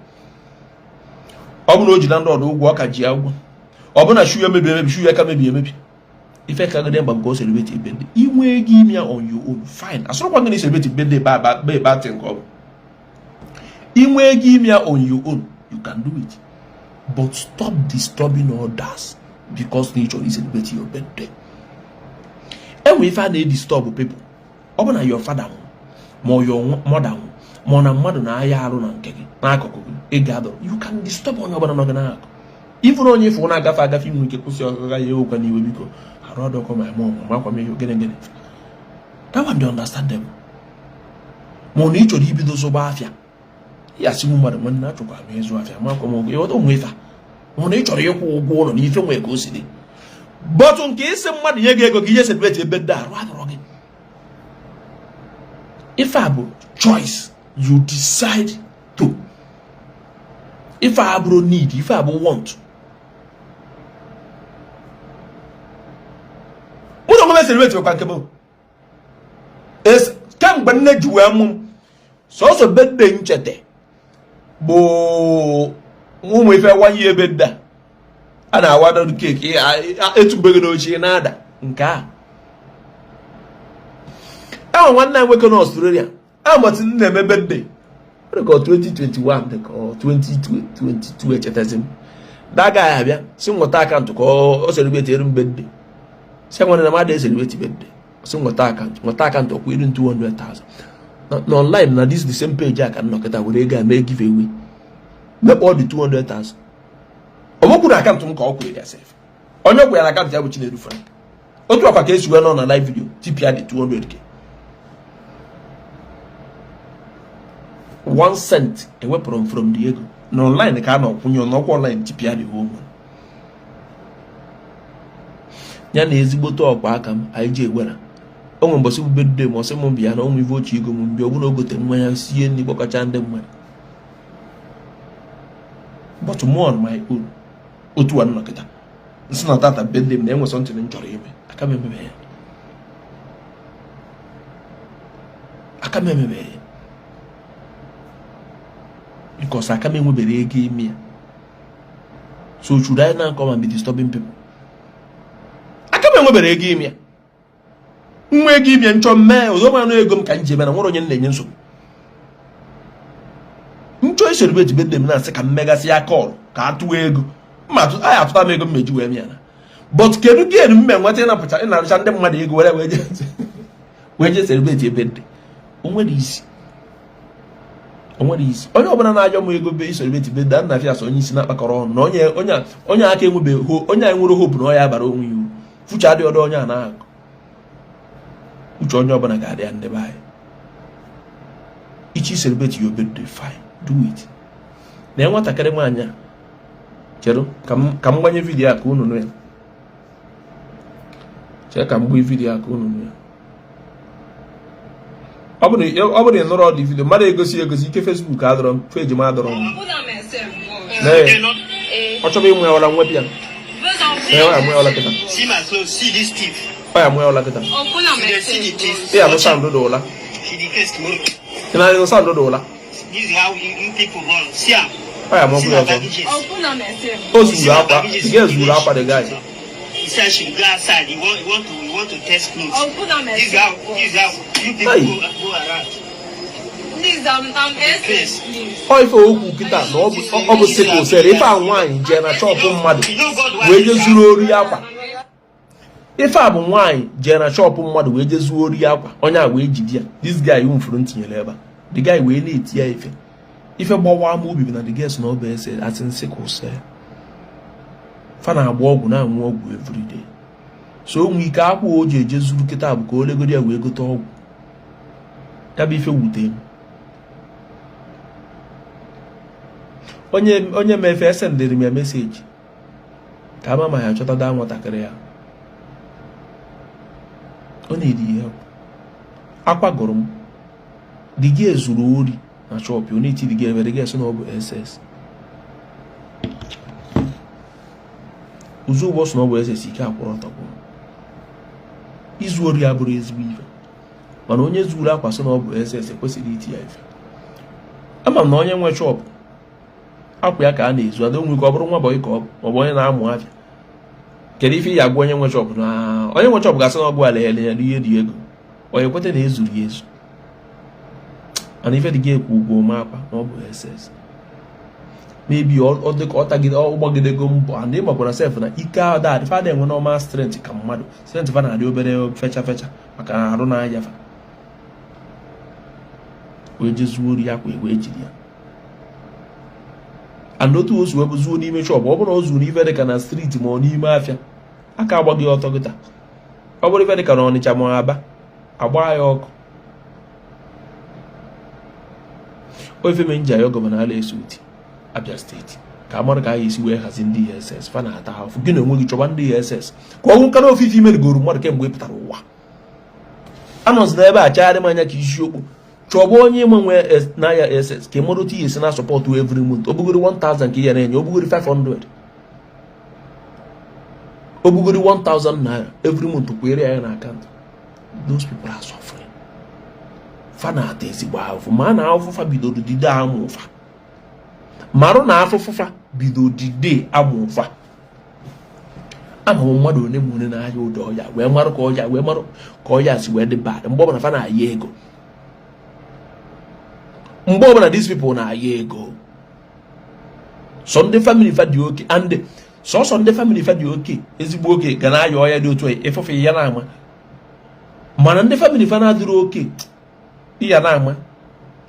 ọ bụrụ na o ji landlord ụgwọ, ọ ka ji ya ụgwọ. Ọ bụ na shoe ya mebiri emebi, shoe ya ka mebi emebi. Ife ka gị mgba nke o celebrate birthday, inwe ego ime ya on your own, fine. Asọrọkwa gị na celebrate birthday ba ba ba ba thing ka ọ bụ inwe ego ime ya on your own, you can do it, but stop disturbing others because na ị chọrọ celebrate your birthday. Enwe ife a na-edisturb people. Ọ bụ na your father nwụ, ma ọ your mother nwụ, ma ọ na mmadụ na-aya arụ na nke gị n'akụkụ gị, ị ga-adọrọ, you can disturb onye ọbụla nọ gị n'akụkụ. Ifụrụ onye ịfụ na-agafe agafe, inwe ike kwụsị ọgaga ya, ewekwa n'iwe, biko, arụ ọdọkọ ma mụ makwa m ihe gịnị gịnị. That one dị understandable. Ma ọ na ị chọrọ ibido zụba afịa, ya asị m mmadụ, nwanne, achọkwa m ịzụ afịa, makwa m oge ịghọta ụmụ ife a. Ma ọ na ị chọrọ ịkwụ ụgwọ ụlọ na ife nwee ka o si dị, but nke isi mmadụ nye gị ego ka ihe celebrate ebe ndị arụ adọrọ gị, ife a bụ choice you decide to. Ife a bụrụ need, ife a bụ want. Mụ na onwe m celebrate kwa nke m kemgbe nne ji wee mụ m, sọsọ birthday ncheta bụ ụmụ ife wanye ebe ndị a na-awado cake, etubeghị n'oche na-ada nke a. Enwe nwanne anyị nwoke na Australia amati m na-eme birthday ọ dị ka 2021, dị ka 2022, echetazi m. That guy abịa si nweta account ka ọ celebrate eru m birthday. Si nwanne na mmadụ e-celebrate birthday, si nweta account, nweta account, ọkwa iru 200,000 na online na this the same page a ka nnọkịta were ego a mee give away, mekpọ dị 200,000. Ọ bụkwuru account m ka ọ kwere ya sef. Onye ọ kwere account ya bụ Chinedu Frank. Otu akwa ka esi wee nọ na live video tipịa dị 200K. 1 cent ewepụrụ m from the ego na online ka a na ọkwụnye n'ọkwa online tipịa the whole money. Ya na ezigbote ọkwa aka m anyị ji ewera o nwere mbọsị bụ birthday ma ọ sị m bịa na onwe ife ochie ego m mbịa, ọ bụrụ na o gote mmanya sie nri kpọkọcha ndị mmadụ. But more on my own, otu a nnọkịta nsị na tata birthday m na enwe something m chọrọ ime, aka m emebe ya, aka m emebe ya, because aka m enwebere ego ime ya. So should I now come and be disturbing people? Aka m enwebere ego ime ya. Nwa ego ime nchọ mmee ọzọ manụ ego m ka m ji eme na nwere onye m na-enye nsogbu. Nchọ i-celebrate birthday m na-asị ka m megasị ya call ka a tụọ ego mma anyị atụta m ego m meji wee mịa na. But kedu gain m enweta ịnapụcha ịnarụcha ndị mmadụ ego were wee jee celebrate birthday? O nwere isi, o nwere isi. Onye ọbụla na-ajọ m ego be i-celebrate birthday, a na-afịa asọ onye isi na-akpakọrọ ọnụ na onye onye onye aka enwebeghị, onye anyị nwere hope na ọ ya bara onwe ya uru. Future adịghị ọdọ onye a na-akụ uche onye ọbụla ga-adị ya. Ndị be anyị, ichi celebrate your birthday, fine, do it. Na nwatakịrị nwaanyị a chere ka m gbanye video a ka unu nụ ya. Chee ka m gbanye video a ka unu nụ ya. Ọ bụrụ na ị nụrụ ọdị video mmadụ egosi egosi ike Facebook adọrọ m, page m adọrọ m. Ọ chọrọ ịnwe ya ọla nwepụ ya. Ee, ọ ya mụ ya ọla kịta. Ọ ya mụ ya ọla kịta. Ị ya nụ sound dị ụla. Ị na-anụ sound dị ụla. Ọ ya mụ ya ọzọ. O zuru akwa, ị ga-ezuru akwa the guy.
He said she go outside. He want to test clothes. This how this how you people
Hey.
go around.
Please, I'm SS, please.
Ọ ife okwu kịta na ọ bụ sickle cell. Ife a nwaanyị jee na shop mmadụ wee jee zuru ori akwa. Ife a bụ nwaanyị jee na shop mmadụ wee jee zuo ori akwa, onye a wee jide ya. This guy mfuru m tinyere ebe a, the guy wee na-eti ya ife. Ife gbawa m obi bụ na the girl sị na ọ bụ ese asị sickle cell fa na-agba ọgwụ, na-aṅụ ọgwụ everyday. So o nwee ike akwa o ji eje zuru kịta bụ ka o legoro ya wee gote ọgwụ. Ya bụ ife wute m. Onye onye mefe esendịrị m ya message ka ama ma ya chọta daa nwatakịrị ya. Ọ na-eri ihe akwa gụrụ m. The girl zuru ori na shop, ọ na-eti the girl ebe the girl sị na ọ bụ SS. Ụzọ ụgbọ sị na ọ bụ SS, ike akwụrụ ọtọ gwụ. Izu ori abụrụ ezigbo ife, mana onye zuru akwa sị na ọ bụ SS ekwesịrị iti ya ife. Ama m na onye nwe shop akwa ya ka a na-ezu ada onwe ka ọ bụrụ nwa boy ka ọ bụ maọbụ onye na-amụ afịa. Kedu ife ị ya agwa onye nwe shop? Na onye nwe shop ga-asị na ọgwụ ala ya ihe dị ego, onye kweta na ezuru ya ezu. Mana ife dị gị ekwu ụgwọ ome akwa na ọ bụ SS, maybe ọ dị ka ọ tagide ọ gbagidego mbọ and ịmakwara sef na ike ada adị fa enwe normal strength ka mmadụ. Strength fa na-adị obere, fecha fecha, maka na arụ na-aya fa wee jee zuo ori akwa wee jiri ya. And otu o si wee bụ zuo n'ime shop, ọ bụrụ na o zuru ife dị ka na street ma ọ n'ime afịa, aka agbaghị ọtọ kịta. Ọ bụrụ ife dị ka na Ọnịcha ma Aba, agba ya ọkụ. Ife me nji ayọ Governor Alex Otti Abia State ka amara ka a ga-esi wee hazi ndị SS fa na-ata afụ. Gị na onwe gị chọba ndị SS ka ọ nwụkara ofufe imerigoro mmadụ kemgbe ị pụtara ụwa. Anọzi n'ebe a chagharị m anya ka isiokwu. Chọba onye ịma nwe n'ahịa SS ka ị mara otu ihe esi na support every month. Ọ bụgoro 1000 ka ị ya na-enye, ọ bụgoro 500, ọ bụgoro 1000 naira every month, kwere ya na account. Those people are suffering. Fa na-ata ezigbo ahụhụ, ma na ahụhụ fa bidoro dide amụ fa marụ na afụfụ fa bido dide amụ fa. Ama m mmadụ one ma one na-aya ụdị ọya wee marụ ka ọya wee marụ ka ọya si wee dị bad. Mgbe ọbụla fa na-aya ego, mgbe ọbụla these people na-aya ego, sọ ndị family fa dị okay, and sọsọ ndị family fa dị okay, ezigbo okay, ga na-aya ọya dị otu a ịfụfe ya na-ama. Mana ndị family fa na-adịrọ okay, ya na-ama.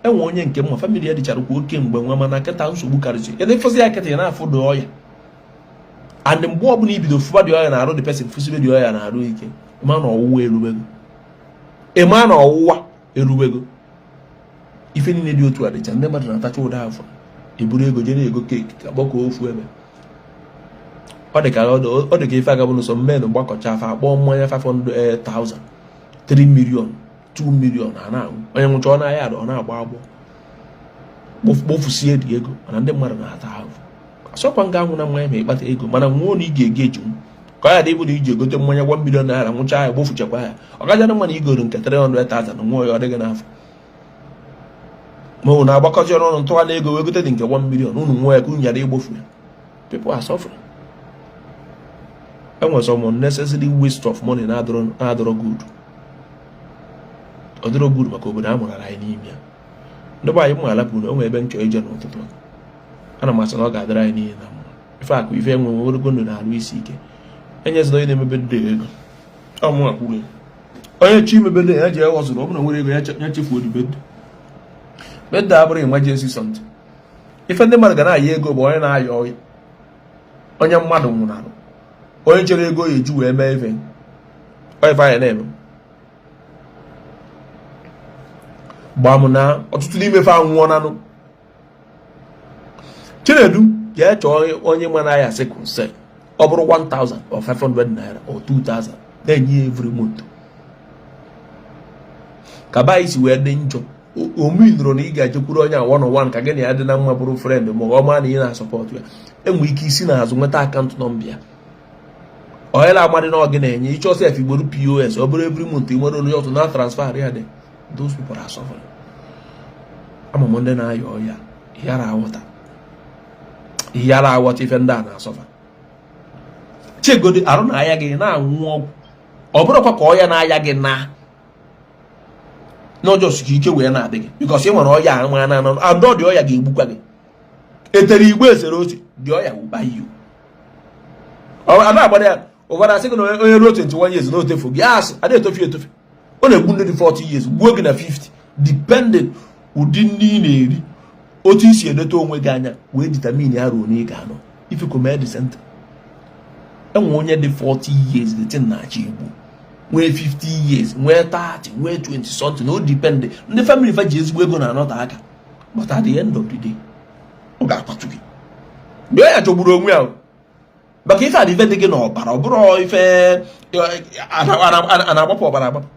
Enwe onye nke mma family ya dịchara kwa okay mgbe nwa, mana kịta nsogbu karịsị ya na-efụzi ya kịta ya na-afụ dị ọya. And mgbe ọbụla ibido fụba dị ọya na-arụ the person, fụsibe dị ọya na-arụ ike, ịma na ọwụwa erubego, ịma na ọwụwa erubego. Ife niile dị otu a dịcha, ndị mmadụ na-atacha ụda afọ eburu ego jee na-ego cake ka gbakọọ ofu ebe. Ọ dị ka ife agabụ n'ụsọ mmen gbakọcha afa akpọọ mmanya 500,000, 3 million, 2 million, a na-aṅụ. Onye nwụcha ọ na-aya ọ na-agba agbọ kpofusie dị ego. Mana ndị mmadụ na-ata ahụ. Asọkwa nga anwụ na mmanya ma ịkpata ego, mana nwụọ na ị ga-ege ejinwu ka ọ ya dị ịbụ na iji egote mmanya 1 million naira nwụcha ya gbofuchakwa ya. Ọ gajara mma na igoro nke 300,000 nwụọ ya ọ dịghị n'afọ, ma ọ na-agbakọzi ọnụ ntụwa na ego wee gote dị nke 1 million unu nwụọ ya ka unu yara igbofu ya. People are suffering. Enwere some unnecessary waste of money na-adọrọ good, ọ dịrọ good maka obodo a mụrara anyị n'ime ya. Ndị be anyị, mụ alapụ na o nwere ebe m chọrọ ije n'ụtụtụ. Ana m asị na ọ ga-adịrị anyị niile na mma. Ife akụ ife enwe ogologo ndụ na-arụ isi ike. Enyezina onye na-emebe ndị ego. Ọ mụ kwuru, onye chi imebe ndị ya ji ewọzụrụ, ọ bụrụ na nwere ego ya chefuo dị birthday. Birthday abụrụ emergency something. Ife ndị mmadụ ga na-aya ego bụ onye na-aya ọya, onye mmadụ nwụnarụ, onye chere ego ya eji wee mee ife. Ife anyị na-eme gbaa m na ọtụtụ n'ime fe anwụọ nanụ. Chinedu, jee chọọ onye mana ya sickle cell, ọ bụrụ 1000 or 500 naira or 2000 na-enye ya every month, ka be anyị si wee dị njọ. Ominụrụ na ị ga-ejekwuru onye a one on one ka gị na ya dị na mma, bụrụ friend, ma ọ maa na ị na-asupport ya. Enwere ike isi n'azụ nweta account number ya, onye na-amadị na ọ gị na-enye ịchọ sef igboro POS. Ọ bụrụ every month ị nwere onye ọtụ na transfer ya dị. Those people are suffering. Ama m ndị na-aya ọya yara aghọta, yara aghọta ife ndị a na-asuffer. Chegodi arụ na-aya gị na-anwụ ọgwụ, ọ bụrụkwa ka ọya na-aya gị na n'ọjọọ ka ike wee na-adị gị, because ị nwere ọya ama na anọ adọ dị ọya ga-egbukwa gị. Etere igbe esere ose dị ọya wụba iyo a na-agbara ya. Ụfọdụ asị gị na onye ruo 21 years na otefu gị. Asị ada etofe etofe, ọ na-egbu ndị dị 40 years, gbuo gị na 50, depending ụdị ndị ị na-eri, otu isi edote onwe gị anya wee determine ya ruo na ị ga-anọ. Ifekomedicenter enwe onye dị 40 years, the thing na-achọ igbu, nwee 50 years, nwee 30, nwee 20 something. O depend ndị family fa ji ezigbo ego na-anọte aka, but at the end of the day ọ ga-akwatu gị mgbe ya chọgburu onwe ya, maka ife a dị ife dị gị n'ọbara. Ọ bụrụ ife a na-agbapụ ọbara agbapụ,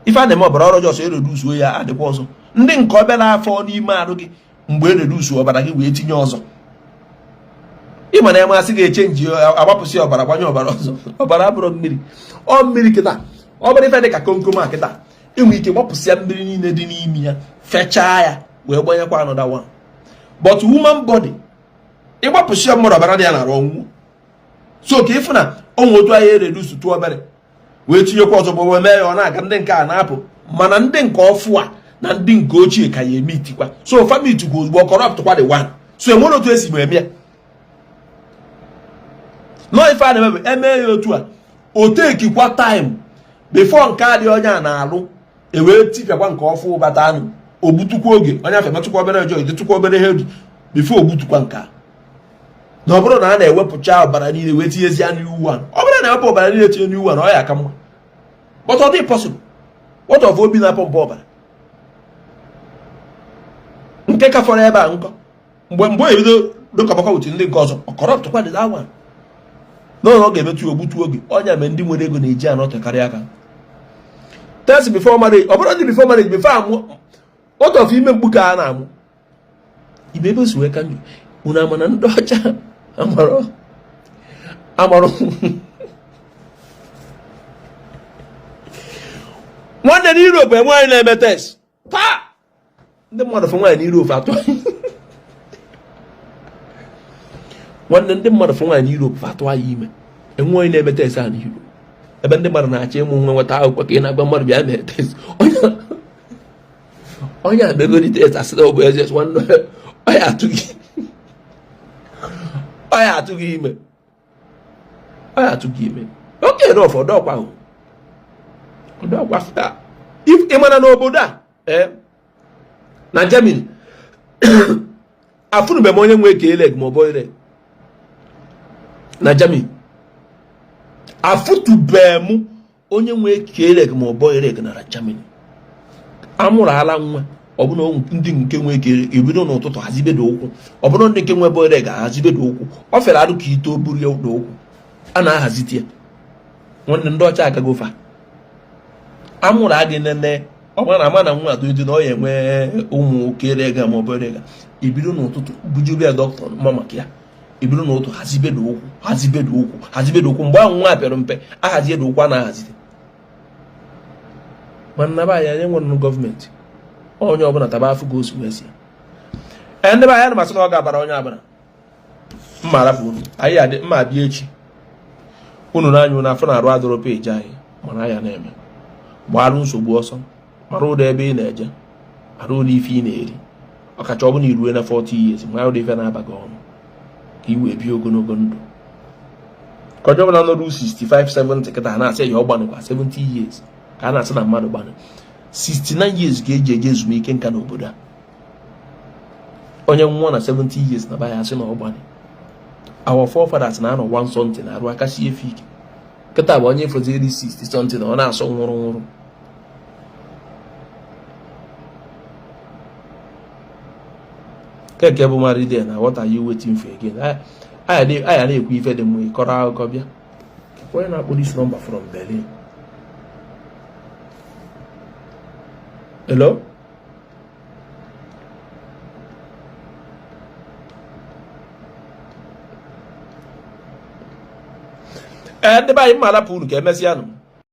ife a na-eme ọbara ọrụ jos eredusuo ya adịkwa ọzọ. Ndị nke obere afọ n'ime arụ gị, mgbe eredusu ọbara gị wee tinye ọzọ, ịma na ya masị ga-echange, agbapụsị ọbara gbanye ọbara ọzọ. Ọbara abụrụ mmiri, ọ mmiri kịta, ọ bụrụ ife dị ka komkom a kịta, enwe ike gbapụsịa mmiri niile dị n'ime ya, fechaa ya wee gbanyekwa another one. But human body, ịgbapụsịa mmadụ ọbara dị ya na-arụ, ọnwụ. So ka ịfụ na onwe otu ahịa eredusu tụọ obere wee tinyekwa ọzọ bụ wee mee ya, ọ na-aga. Ndị nke a na-apụ, mana ndị nke ọfụ a na ndị nke ochie ka ya eme itikwa. So family kwa ozugbo corrupt kwa the one. So enwere otu esi eme ya nọọ. Ife a na-eme eme ya otu a, o tekikwa time before nke a dị onye a na-alụ ewee tipịakwa nke ọfụ bata anụ, ogbutukwa oge onye afọ emetụkwa obere ọjọọ, idetụkwa obere ihe dị before ogbutukwa nke a. Na ọ bụrụ na a na-ewepụcha ọbara niile wee tinyezie new one, ọ bụrụ na ewepụ ọbara niile tinye new one, ọ ya aka mma, but ọ dị possible. What of obi na-apọmpụ ọbara nke ka fọrọ ebe a nkọ? Mgbe o ebido dokọbakwa with ndị nke ọzọ, ọ corrupt kwa the that one n'ụlọ, ọ ga-emetụ ya ogbutu oge. Ọnya mere ndị nwere ego na-eji anọtekarị aka test before marriage. Ọ bụrụ ndị before marriage, before amụ, what of ime mkpuke a na-amụ ibe ebe si wee ka njọ? Unu ama na ndị ọcha amara amara nwanne na Europe enwe anyị na-eme test taa. Ndị mmadụ fụ nwaanyị na Europe atọ nwanne, ndị mmadụ fụ nwaanyị na Europe atụ ya ime. Enwe onye na-eme test a n'iru ebe ndị mmadụ na-achọ ịmụ nwa nweta akwụkwọ ka ị na-agwa mmadụ bịa mee test. Onye a megodi test asị na ọ bụ SS, nwanne, ọ ya atụ gị, ọ ya atụ gị ime, ọ ya atụ gị ime. Oke na ụfọdụ ọkwa ahụ ọdọkwa ị mara n'obodo a ee na Germany, afụnube m onye nwe K-leg ma ọ boy leg na Germany. Afụtube m onye nwe K-leg ma ọ boy leg na Germany. Amụrụ ala nwa ọbụna ndị nke nwe K-leg ebido n'ụtụtụ hazibedo ụkwụ, ọbụna ndị nke nwe boy leg ahazibedo ụkwụ. Ọ fere arụ ka ito buru ya ụdọ ụkwụ a na-ahazite ya. Nwanne, ndị ọcha agago fa amụrụ agị nene ọ mara ama na nwa atụtụ na ọ ya enwe ụmụ K-leg ma ọ boy leg. Ebido n'ụtụtụ bujube ya dọkịta ma maka ya, ebido n'ụtụtụ hazibedo ụkwụ, hazibedo ụkwụ, hazibedo ụkwụ. Mgbe ahụ nwa pịara mpe, ahazie ụkwụ a na-ahazite. Mana be anyị, anyị nwere gọọmenti, onye ọbụla taba afọ ka o si wee si ya. Ndị be anyị, ana m asị na ọ ga-abara onye abara mma arapụ unu. Anyị adị mma abịa echi unu n'anya unu afọ na-arụ adọrọ peji anyị, mana ya na-eme gbarụ nsogbu ọsọ, mara ụdị ebe ị na-eje, mara ụdị ife ị na-eri, ọkacha ọ bụla irue na 40 years, mara ụdị ife na-aba gị ọnụ ka i wee bie ogologo ndụ. Ka onye ọbụla nọrụ 65, 70 kịta na-asị ya ọ gbanịkwa 70 years, ka a na-asị na mmadụ gbanị 69 years ka eji eje ezumike nka n'obodo a. Onye nwụọ na 70 years na baya, asị na ọ gbanị. Our forefathers na-anọ one something arụ aka sie efe ike. Kịta bụ onye foziri 60 something ọ na-asọ nwụrụ nwụrụ. Keke bụ maride na what are you waiting for again? Aya na-ekwu ife dị mma, ịkọrọ akụkọ bịa. Onye na-akpọ this number from Berlin? Hello? Ee, ndị be anyị, mma arapụ unu ka emesịa nụ.